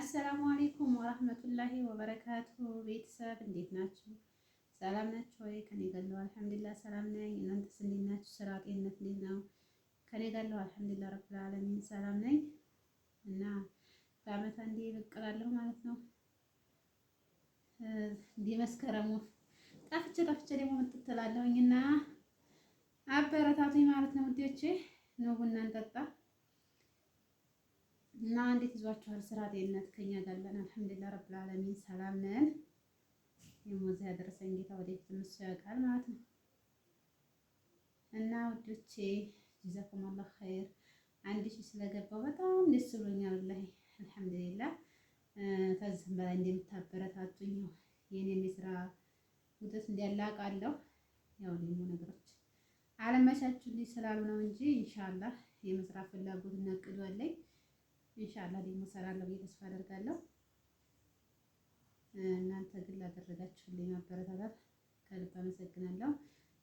السلام عليكم ورحمة الله وبركاته። ቤተሰብ እንዴት ናችሁ? ሰላም ናችሁ ወይ? ከኔ ጋር ነው الحمد لله ሰላም ነኝ። እናንተስ እንዴት ናችሁ? ስራ፣ ጤንነት እንዴት ነው? ከኔ ጋር ነው الحمد لله رب العالمين ሰላም ነኝ። እና በአመት አንዴ ብቅ እላለሁ ማለት ነው። እንዲህ መስከረም ወፍ ጠፍቼ ጠፍቼ ደግሞ ምጥት እላለሁኝ እና አበረታቱኝ ማለት ነው ውዴዎቼ። ነው ቡና እንጠጣ እና እንዴት ይዟችኋል? ስራ፣ ጤንነት? ከኛ ጋር አለን الحمد لله رب العالمين ሰላም ነን። የሞዛ ያደረሰን ጌታ ወደፊት እሱ ያውቃል ማለት ነው። እና ውዶቼ جزاكم الله خير። 1000 ስለገባው በጣም ደስ ብሎኛል። والله الحمد لله። ከዚህም በላይ እንደምታበረታቱኝ የኔም የስራ ውጤት እንዲያላቃለሁ። ያው ደግሞ ነገሮች አለመቻቹልኝ ስላሉ ነው እንጂ إن شاء الله የመስራት ፍላጎት እና እቅዱ አለኝ። إن شاء الله ደግሞ እሰራለሁ ብዬ ተስፋ አደርጋለሁ። እናንተ ግን ላደረጋችሁልኝ ማበረታታት ከልብ አመሰግናለሁ።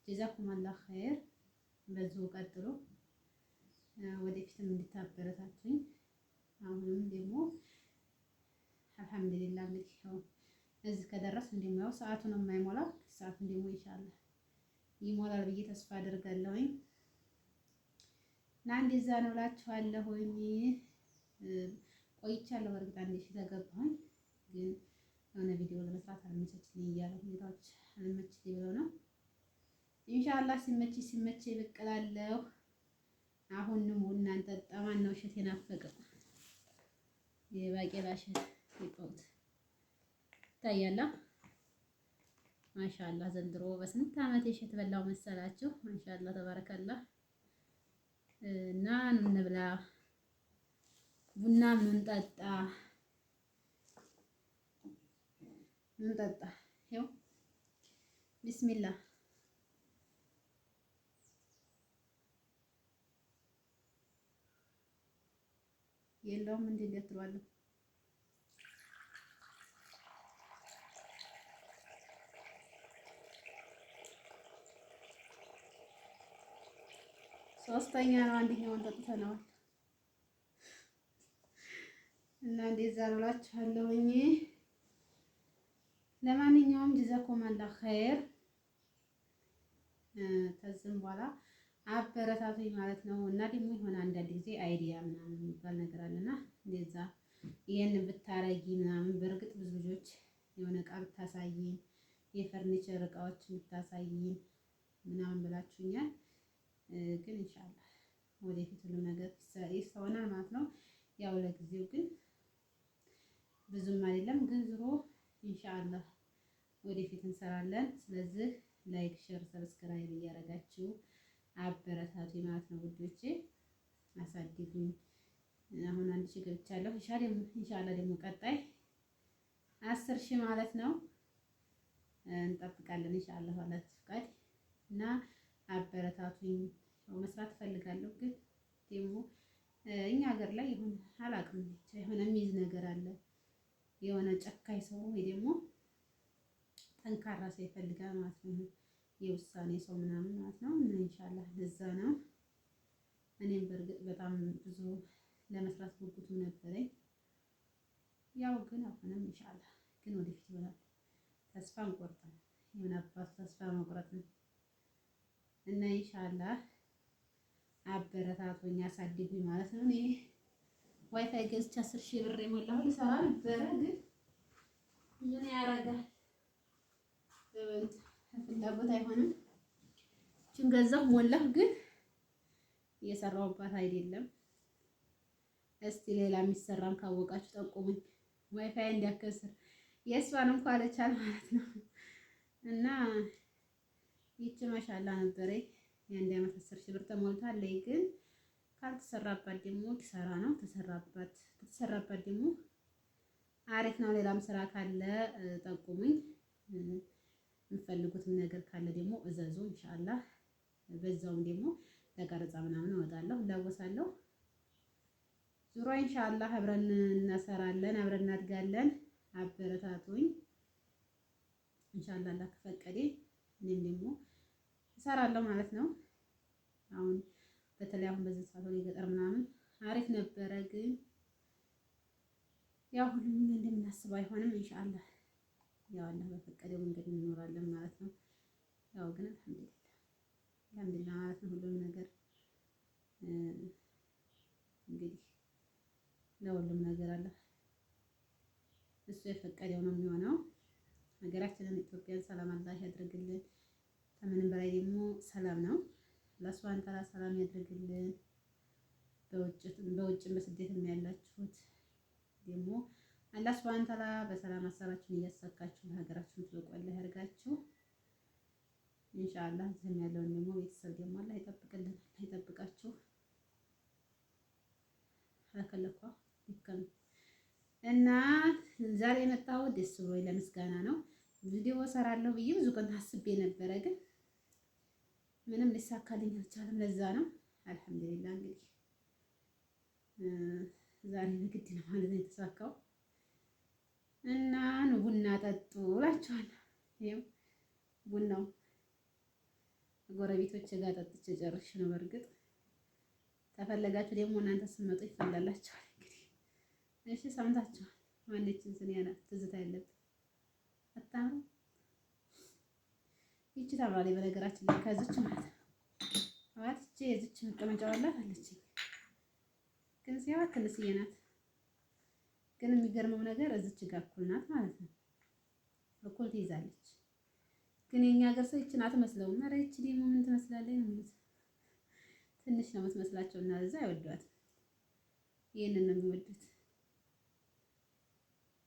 جزاكم الله خير። በዚሁ ቀጥሎ ወደፊትም እንድታበረታቱኝ አሁንም ደግሞ አልሐምዱሊላህ እንግዲህ ያው እዚህ ከደረስ እንደሚያው ሰዓቱን የማይሞላ ሰዓቱን ደግሞ ኢንሻአላህ ይሞላል ብዬ ተስፋ አደርጋለሁኝ እና እንደዛ ነው እላችኋለሁኝ። ቆይቻለሁ። በእርግጥ 1000 ተገባሁኝ፣ ግን የሆነ ቪዲዮ ለመስራት አልመቻችልኝ እያለ ሁኔታዎች አልመችልኝ ብለው ነው። ኢንሻአላህ ሲመች ሲመች ብቅ እላለሁ። አሁንም ቡና እንጠጣ። ማነው እሸት የናፈቀው? የባቄላ እሸት ይቆት ይታያላ። ማሻአላህ ዘንድሮ በስንት ዓመት እሸት በላው መሰላችሁ? ማሻአላህ ተባረከላህ። እና እንብላ ቡና እንጠጣ እንጠጣ። ይኸው ቢስሚላህ የለውም እንዴ እንደትሏለሁ። ሶስተኛ ነው። አንደኛውን ጠጥተነዋል። እና እንደዛ ነው እላችኋለሁኝ። ለማንኛውም ጀዛኩም አላህ ኸይር። ከዚህም በኋላ አበረታቱኝ ማለት ነው። እና ደግሞ የሆነ አንዳንድ ጊዜ idea ምናምን የሚባል ነገር አለና እንደዛ ይሄን ብታረጊ ምናምን። በእርግጥ ብዙ ልጆች የሆነ እቃ ብታሳይን፣ የፈርኒቸር እቃዎችን ብታሳይን ምናምን ብላችሁኛል። ግን ኢንሻአላህ ወደፊት ሁሉም ነገር ይሆናል ማለት ነው። ያው ለጊዜው ግን ብዙም አይደለም፣ ግን ዞሮ ኢንሻአላህ ወደፊት እንሰራለን። ስለዚህ like፣ share፣ subscribe እያደረጋችሁ አበረታቱ ማለት ነው ውዶቼ፣ አሳድጉኝ። አሁን 1000 ገብቻለሁ። ኢንሻአላህ ደግሞ ቀጣይ 10,000 ማለት ነው እንጠብቃለን። ኢንሻአላህ ባላት ፍቃድ እና አበረታቱኝ። መስራት እፈልጋለሁ፣ ግን ደግሞ እኛ ሀገር ላይ የሆነ አላውቅም ብቻ የሆነ የሚይዝ ነገር አለ። የሆነ ጨካኝ ሰው ወይ ደግሞ ጠንካራ ሰው ይፈልጋል ማለት ነው። የውሳኔ ሰው ምናምን ማለት ነው። እና ኢንሻአላህ ለዛ ነው። እኔም በእርግጥ በጣም ብዙ ለመስራት ጉጉቱ ነበረኝ። ያው ግን አሁንም ኢንሻአላህ ግን ወደፊት ይሆናል። ተስፋ አንቆርጥም። የሆነ አባቱ ተስፋ መቁረጥ ነው እና ኢንሻአላህ አበረታቶኝ አሳድጉኝ ማለት ነው። እኔ ዋይፋይ ገዝቼ 10,000 ብር የሞላሁ ልሰራ ነበረ፣ ግን ምን ያደርጋል ፍላጎት አይሆንም። እችን ገዛሁ ሞላሁ፣ ግን እየሰራሁባት አይደለም። እስቲ ሌላ የሚሰራም ካወቃችሁ ጠቁሙኝ። ዋይፋይ እንዲያከስር የእሷን እንኳን አለቻል ማለት ነው። እና ይቺ ማሻላ ነበረ የአንድ ዓመት 10,000 ብር ተሞልታለች። ግን ካልተሰራባት ደግሞ ኪሳራ ነው። ተሰራባት ደግሞ አሪፍ ነው። ሌላም ስራ ካለ ጠቁሙኝ። የምትፈልጉትም ነገር ካለ ደግሞ እዘዙ ኢንሻአላህ። በዛውም ደግሞ ለቀረጻ ምናምን እወጣለሁ እላወሳለሁ። ዙሮ ኢንሻአላህ አብረን እናሰራለን፣ አብረን እናድጋለን። አበረታቱኝ ኢንሻአላህ አላህ ከፈቀደ እኔም ደግሞ እሰራለሁ ማለት ነው። አሁን በተለይ አሁን በዚህ ሰዓት ወደ ገጠር ምናምን አሪፍ ነበረ፣ ግን ያው ሁሉም እንደምናስበው አይሆንም። ኢንሻአላህ ያው አላህ በፈቀደው መንገድ እንኖራለን ማለት ነው። ያው ግን አልሐምዱሊላህ አልሐምዱሊላህ ማለት ነው። ሁሉም ነገር እንግዲህ ለሁሉም ነገር አለ እሱ የፈቀደው ነው የሚሆነው። ሀገራችንን ኢትዮጵያን ሰላም አላህ ያድርግልን። ከምንም በላይ ደግሞ ሰላም ነው። አላህ ሱብሃነሁ ወተዓላ ሰላም ያድርግልን። በውጭም በስደትም ያላችሁት ደግሞ አላህ ሱብሃነሁ ወተዓላ በሰላም ሀሳባችሁን እያሳካችሁ ለሀገራችሁ ትበቁ አላህ ያድርጋችሁ። ኢንሻአላህ እዚህም ያለውን ደግሞ ቤተሰብ ደግሞ አላህ ይጠብቅልን፣ አላህ ይጠብቃችሁ። አላከለኳ ይከም እና ዛሬ የመጣሁት ደስ ብሎኝ ለምስጋና ነው። ቪዲዮ ሰራለሁ ብዬ ብዙ ቀን አስቤ ነበረ፣ ግን ምንም ሊሳካልኝ አልቻለም። ለዛ ነው አልሐምዱሊላህ እንግዲህ ዛሬ በግድ ነው ማለት ነው የተሳካው። እና ኑ ቡና ጠጡ እላችኋለሁ። ይኸው ቡናው ጎረቤቶች ጋር ጠጥቼ ጨርሼ ነው። በእርግጥ ተፈለጋችሁ ደግሞ እናንተ ስትመጡ ይፈላላችኋል። እንግዲህ እሺ ሰምታችኋል። ማነችን ስን ያለ ትዝታ ያለብን አታምርም? ይቺ ታምራለች። በነገራችን ላይ ከዚች ማለት ነው ማለት ይቺ የዚች መቀመጫ አላት አለችኝ፣ ግን ሲያዋት ትንሽዬ ናት። ግን የሚገርመው ነገር እዚች ጋር እኩል ናት ማለት ነው። እኩል ትይዛለች። ግን የኛ ሀገር ሰው ይችን አትመስለውም። ኧረ ይቺ ደግሞ ምን ትመስላለች ነው የሚሉት። ትንሽ ነው የምትመስላቸው እና እዛ አይወዷትም። ይህንን ነው የሚወዱት።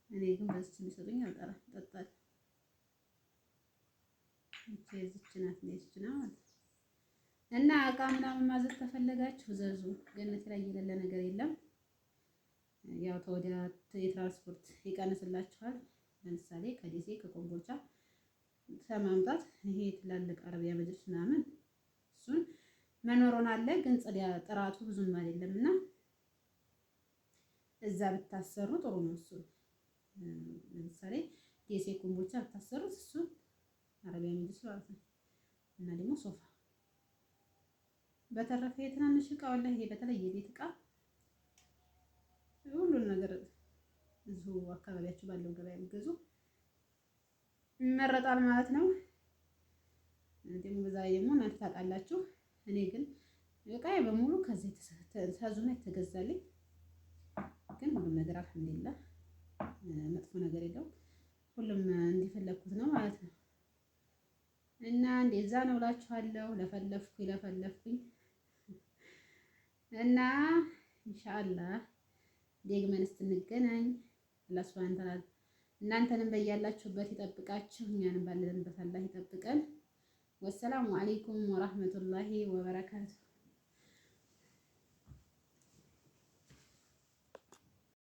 እኔ ግን በዚች የሚሰጡኝ አልጠራም፣ ጠጣል። ይቺ የዚች ናት የዚች ናት። እና እቃ ምናምን ማዘዝ ተፈለጋችሁ ዘዙ። ገነት ላይ የሌለ ነገር የለም። ያው ተወዲያ የትራንስፖርት ይቀንስላችኋል። ለምሳሌ ከደሴ ከኮምቦልቻ ከማምጣት ይሄ ትላልቅ አረቢያ መጅልስ ምናምን እሱን መኖሩን አለ፣ ግን ጥራቱ ብዙም አይደለም እና እዛ ብታሰሩ ጥሩ ነው። እሱን ለምሳሌ ደሴ ኮምቦልቻ ብታሰሩት እሱን አረቢያ መጅልስ ማለት ነው። እና ደግሞ ሶፋ በተረፈ የትናንሽ እቃ ወላሂ ይሄ በተለይ የቤት እቃ ሁሉን ነገር እዚሁ አካባቢያችሁ ባለው ገበያ ቢገዙ ይመረጣል ማለት ነው። ደግሞ በዛ ላይ ደግሞ እናንተ ታውቃላችሁ። እኔ ግን እቃዬ በሙሉ ከዚህ ተዙና የተገዛልኝ፣ ግን ሁሉም ነገር አልሐምዱሊላህ መጥፎ ነገር የለውም። ሁሉም እንዲፈለግኩት ነው ማለት ነው። እና እንደዛ ነው እላችኋለሁ። ለፈለፍኩኝ ለፈለፍኩኝ እና ኢንሻአላህ ደግመን እስክንገናኝ አላህ ሱብሃነሁ ወተዓላ እናንተንም በያላችሁበት ይጠብቃችሁ፣ እኛንም ባለንበት አላህ ይጠብቀን። ወሰላሙ አለይኩም ወራህመቱላሂ ወበረካቱ።